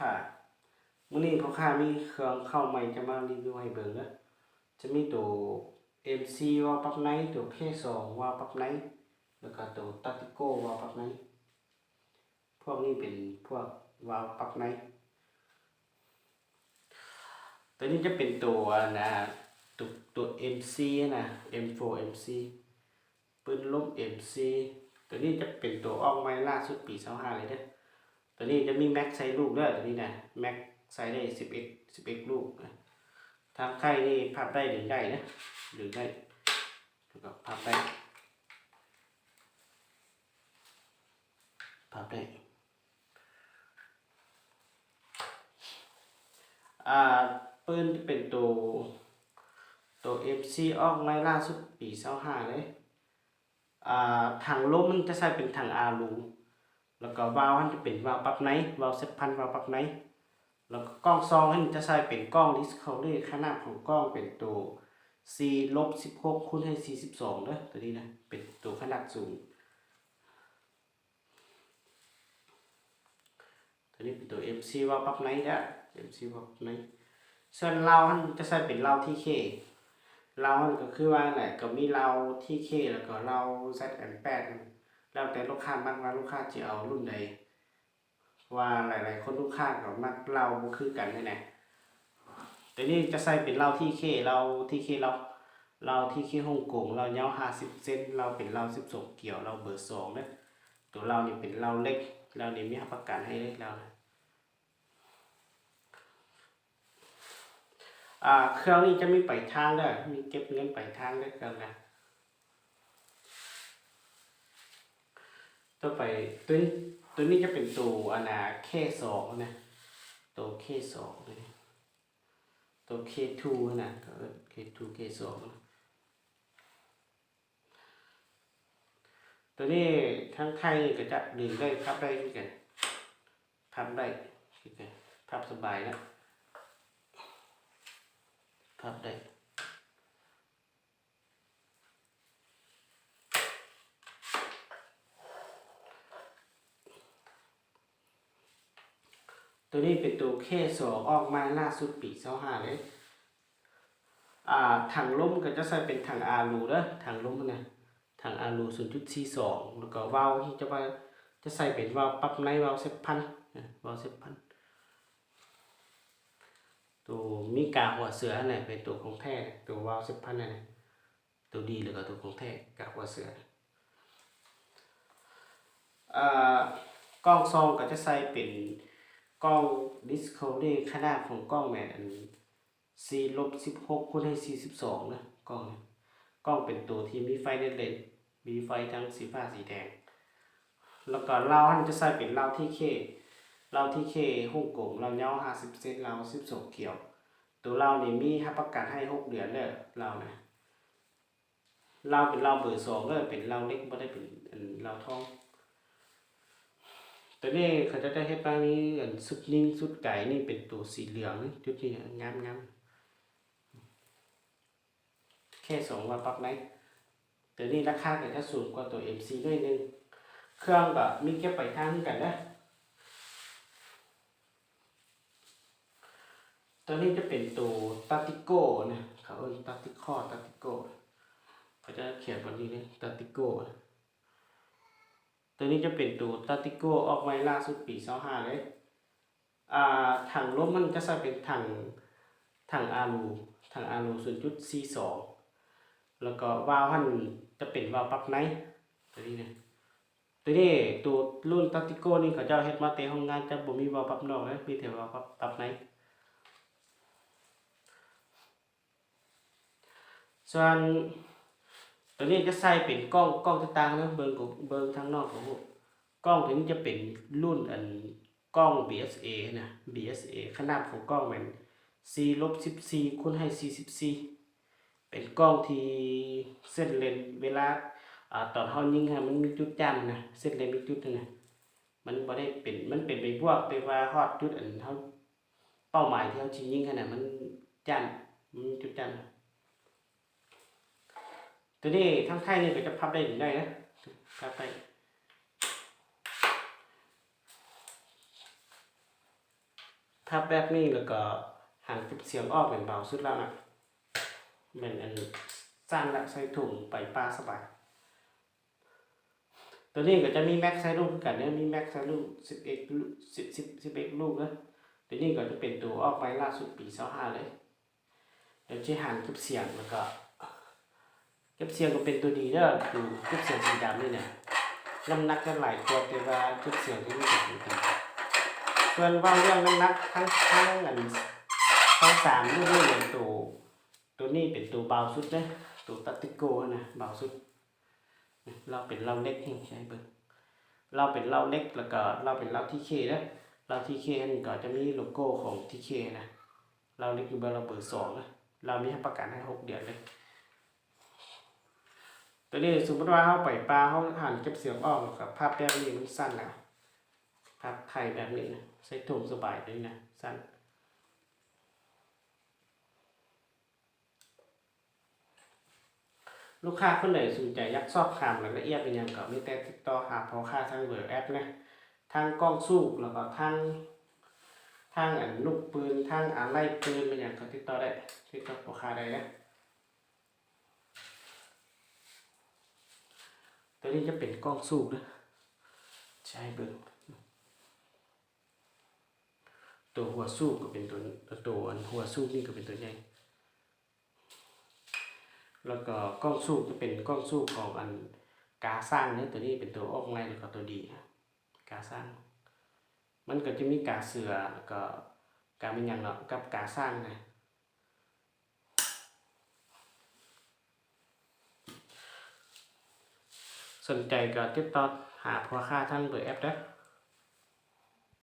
ຄ່ະ ມື້ນີ້ພໍ່ຄ້າມີເຄື່ອງເຂົ້າໃໝ່ຈະມາຣີວິວໃຫ້ເບິ່ງເດີ. ຈະມີໂຕເອັມຊີວາວປັບໃນ, ໂຕເຄສອງວາວປັບໃນ ແລ້ວກໍໂຕຕາຕິໂກວາວປັບໃນ. ພວກນີ້ເປັນພວກວາວປັບໃນ. ໂຕນີ້ຈະເປັນໂຕ ອັນນະ ໂຕ ໂຕເອັມຊີນະ ເອັມໂຟເອັມຊີ ປືນລົມເອັມຊີ. ໂຕນີ້ຈະເປັນໂຕອອກໃໝ່ລ່າສຸດປີຊາວຫ້າເລີຍເດີ. ໂຕນີ້ຈະມີແມັກໃສ່ລູກເດີ ໂຕນີ້ນະ ແມັກໃສ່ໄດ້ສິບເອັດ ສິບເອັດລູກນະ. ທາງໄຂນີ້ພັບໄດ້ ດຶງໄດ້ນະ ດຶງໄດ້ ແລ້ວກໍພັບໄດ້ ພັບໄດ້. ອ່າ ປືນເປັນໂຕ ໂຕເອັມຊີອອກໃໝ່ລ່າສຸດປີຊາວຫ້າເລີຍ. ອ່າ ຖັງລົມມັນຈະໃຊ້ເປັນຖັງອາລູ ແລ້ວກໍວາວຫັ້ນຈະເປັນວາວປັບໃນ ວາວເຊັບພັນ ວາວປັບໃນ. ແລ້ວກໍກ້ອງຊອງຫັ້ນຈະໃຊ້ເປັນກ້ອງດິສຄັບເລີ ຂະໜາດຂອງກ້ອງເປັນໂຕສີ່ລົບສິບຫົກຄູນໃຫ້ສີ່ສິບສອງເດີ ໂຕນີ້ນະ ເປັນໂຕຂະໜາດສູງ. ໂຕນີ້ເປັນໂຕເອັມຊີວາວປັບໃນເດີ ເອັມຊີວາວປັບໃນ. ສ່ວນລາວຫັ້ນຈະໃຊ້ເປັນລາວທີເຄ ລາວຫັ້ນກໍຄືວ່າແຫຼະ ກໍມີລາວທີເຄ ແລ້ວກໍລາວແຊັດເອັມແປດ ແລ້ວແຕ່ລູກຄ້າມັກວ່າລູກຄ້າຊິເອົາລຸ້ນໃດ. ເພາະວ່າຫຼາຍໆຄົນ ລູກຄ້າກໍມັກເລົາບໍ່ຄືກັນຫັ້ນນະ. ໂຕນີ້ຈະໃສ່ເປັນເລົາທີເຄ ເລົາທີເຄ ເລົາ ເລົາທີເຄຮົງກົງ ເລົາຍາວຫ້າສິບເຊັນ ເລົາເປັນເລົາສິບສອງກຽວ ເລົາເບີສອງເດີ. ໂຕເລົານີ້ເປັນເລົາເຫຼັກ ເລົານີ້ມີຮັບປະກັນໃຫ້ເລີຍເລົານະ. ອ່າ ເຄື່ອງນີ້ຈະມີປາຍທາງເດີ ມີເກັບເງິນປາຍທາງເດີເຄື່ອງນະ. ຕໍ່ໄປ ໂຕ ໂຕນີ້ຈະເປັນໂຕ ອັນນາ ເຄສອງນະ ໂຕເຄສອງນີ້ ໂຕເຄທູນະ ເອີ ເຄທູ ເຄສອງນະ. ໂຕນີ້ທາງໄທກໍຈະດຶງໄດ້ ພັບໄດ້ຄືກັນ ພັບໄດ້ຄືກັນ ພັບສະບາຍນະ ພັບໄດ້. ໂຕນີ້ເປັນໂຕເຄສອງ ອອກມາລ່າສຸດປີຊາວຫ້າເລີຍ. ອ່າ ຖັງລົມກໍຈະໃສ່ເປັນຖັງອາລູເດີ ຖັງລົມຫັ້ນນະ ຖັງອາລູສູນຈຸດສີ່ສອງ ແລ້ວກໍວາວທີ່ຈະວ່າ ຈະໃສ່ເປັນວາວປັບໃນ ວາວເຊັບພັນ ວາວເຊັບພັນ. ໂຕມີກາຫົວເສືອຫັ້ນແຫຼະ ເປັນໂຕຂອງແທ້ ໂຕວາວເຊັບພັນຫັ້ນແຫຼະ ໂຕດີ ແລ້ວກໍໂຕຂອງແທ້ ກາຫົວເສືອ. ເອີ ກ້ອງຊອງກໍຈະໃສ່ເປັນກ້ອງດິສຄັບເລີ ຂະໜາດຂອງກ້ອງແມ່ນອັນສີ່ລົບສິບຫົກຄູນໃຫ້ສີ່ສິບສອງເດີ ກ້ອງ ກ້ອງເປັນໂຕທີ່ມີໄຟເນັດເລນ ມີໄຟທັງສີຟ້າສີແດງ. ແລ້ວກໍເລົາຫັ້ນຈະໃສ່ເປັນເລົາທີເຄ ເລົາທີເຄຮົງກົງ ເລົາຍາວຫ້າສິບເຊັນ ເລົາສິບສອງກຽວ. ໂຕເລົານີ້ມີຮັບປະກັນໃຫ້ຫົກເດືອນເດີ ເລົານະ. ເລົາເປັນເລົາເບີສອງເດີ ເປັນເລົາເຫຼັກ ບໍ່ໄດ້ເປັນອັນເລົາທອງ. ໂຕນີ້ເຂົາເຈົ້າຈະເຮັດມາມີອັນຊຸດຍິງຊຸດໄກນີ້ເປັນໂຕສີເຫຼືອງ ຈຸດນີ້ງາມໆ. ເຄສອງວາວປັບໃນ ໂຕນີ້ລາຄາກໍຈະສູງກວ່າໂຕເອັມຊີໜ້ອຍໜຶ່ງ. ເຄື່ອງກໍມີເກັບປາຍທາງຄືກັນເດີ. ໂຕນີ້ຈະເປັນໂຕຕາຕິໂກນະ ເຂົາເອີ້ນຕາຕິຄໍ ຕາຕິໂກ ເຂົາຈະຂຽນແບບນີ້ເລີຍ ຕາຕິໂກ. ໂຕນີ້ຈະເປັນໂຕຕາຕິໂກ ອອກໃໝ່ລ່າສຸດປີຊາວຫ້າເລີຍ. ອ່າ ຖັງລົມມັນຈະໃສ່ເປັນຖັງ ຖັງອາລູ ຖັງອາລູສູນຈຸດສີ່ສອງ ແລ້ວກໍວາວຫັ້ນຈະເປັນວາວປັບໃນ ໂຕນີ້ນະ. ໂຕນີ້ ໂຕລຸ້ນຕາຕິໂກນີ້ ເຂົາເຈົ້າເຮັດມາແຕ່ໂຮງງານ ຈະບໍ່ມີວາວປັບນອກເລີຍ ມີແຕ່ວາວປັບ ປັບໃນ. ສ່ວນໂຕນີ້ຈະໃສ່ເປັນກ້ອງ ກ້ອງຕ່າງໆເນາະ ເບິ່ງກໍ ເບິ່ງທາງນອກກໍຮູ້. ກ້ອງໂຕນີ້ຈະເປັນລຸ້ນອັນ ກ້ອງບີເອສເອນະ ບີເອສເອ ຂະໜາດຂອງກ້ອງແມ່ນສີ່ລົບສິບສີ່ຄູນໃຫ້ສີ່ສິບສີ່ ເປັນກ້ອງທີ່ເສັ້ນເລນເວລາ ອ່າ ຕອນເຮົາຍິງຫັ້ນ ມັນມີຈຸດຈ້ານນະ ເສັ້ນເລນມີຈຸດຫັ້ນນະ ມັນບໍ່ໄດ້ເປັນ ມັນເປັນໃບບວກ ແຕ່ວ່າຮອດຈຸດອັນເຮົາ ເປົ້າໝາຍທີ່ເຮົາຊິຍິງຫັ້ນນະ ມັນຈ້ານ ມັນມີຈຸດຈ້ານ. ໂຕນີ້ທາງໄທນີ້ກໍຈະພັບໄດ້ ດຶງໄດ້ນະ ພັບໄດ້. ພັບແບບນີ້ ແລ້ວກໍຫັນເກັບສຽງອອກ ແມ່ນເບົາສຸດແລ້ວນະ ແມ່ນອັນສັ້ນລະ ໃສ່ຖົງໄປປ່າສະບາຍ. ໂຕນີ້ກໍຈະມີແມັກໃສ່ລູກຄືກັນເດີ ມີແມັກໃສ່ລູກສິບເອັດ ສິບ ສິບ ສິບເອັດລູກເດີ. ໂຕນີ້ກໍຈະເປັນໂຕອອກໃໝ່ລ່າສຸດປີຊາວຫ້າເລີຍ. ດຽວຊິຫັນເກັບສຽງ ແລ້ວກໍເກັບສຽງກໍເປັນໂຕດີເດີ ໂຕເກັບສຽງສີດຳນີ້ນະ ນ້ຳໜັກຈະຫຼາຍກວ່າ ແຕ່ວ່າເກັບສຽງໂຕນີ້ກໍດີ. ສ່ວນເວົ້າເລື່ອງນ້ຳໜັກ ທັງ ທັງອັນ ທັງສາມລຸ້ນນີ້ ໂຕ ໂຕນີ້ເປັນໂຕເບົາສຸດເດີ ໂຕຕັດຕິໂກຫັ້ນນະ ເບົາສຸດ. ລາວເປັນເລົາເລັກ ໃຫ້ເບິ່ງ ລາວເປັນເລົາເລັກ ແລ້ວກໍລາວເປັນເລົາທີເຄເດີ. ເລົາທີເຄຫັ້ນກໍຈະມີໂລໂກ້ຂອງທີເຄນະ. ເລົາເລັກຢູ່ເບີ ເລົາເບີສອງນະ ລາວມີຮັບປະກັນໃຫ້ຫົກເດືອນເລີຍ. ໂຕນີ້ສົມມຸດວ່າເຮົາໄປປ່າ ເຮົາຫັນເກັບສຽງອອກ ແລ້ວກໍພັບແບບນີ້ມັນສັ້ນນະ ພັບໄຂແບບນີ້ນະ ໃສ່ຖົງສະບາຍໂຕນີ້ນະ ສັ້ນ. ລູກຄ້າຄົນໃດສົນໃຈຢາກສອບຖາມລາຍລະອຽດອີ່ຫຍັງ ກໍມີແຕ່ຕິດຕໍ່ຫາພໍ່ຄ້າທາງເບີແອັບນະ ທັງກ້ອງສູບ ແລ້ວກໍທັງ ທັງອັນລູກປືນ ທັງອາໄຫຼ່ປືນ ແມ່ນຫຍັງກໍຕິດຕໍ່ໄດ້ ຕິດຕໍ່ພໍ່ຄ້າໄດ້ນະ. ໂຕນີ້ຈະເປັນກ້ອງສູບເດີ ໃຫ້ເບິ່ງ ໂຕຫົວສູບກໍເປັນໂຕ ໂຕອັນຫົວສູບນີ້ກໍເປັນໂຕໃຫຍ່ ແລ້ວກໍກ້ອງສູບຈະເປັນກ້ອງສູບຂອງອັນກາຊ້າງເດີ. ໂຕນີ້ເປັນໂຕອອກໃໝ່ ແລ້ວກໍໂຕດີ ກາຊ້າງ ມັນກໍຈະມີກາເສືອ ແລ້ວກໍກາແມ່ນຫຍັງເນາະ ກັບກາຊ້າງນະ. ສົນໃຈກໍຕິດຕໍ່ຫາພໍ່ຄ້າທາງເບີແອັບເດີ.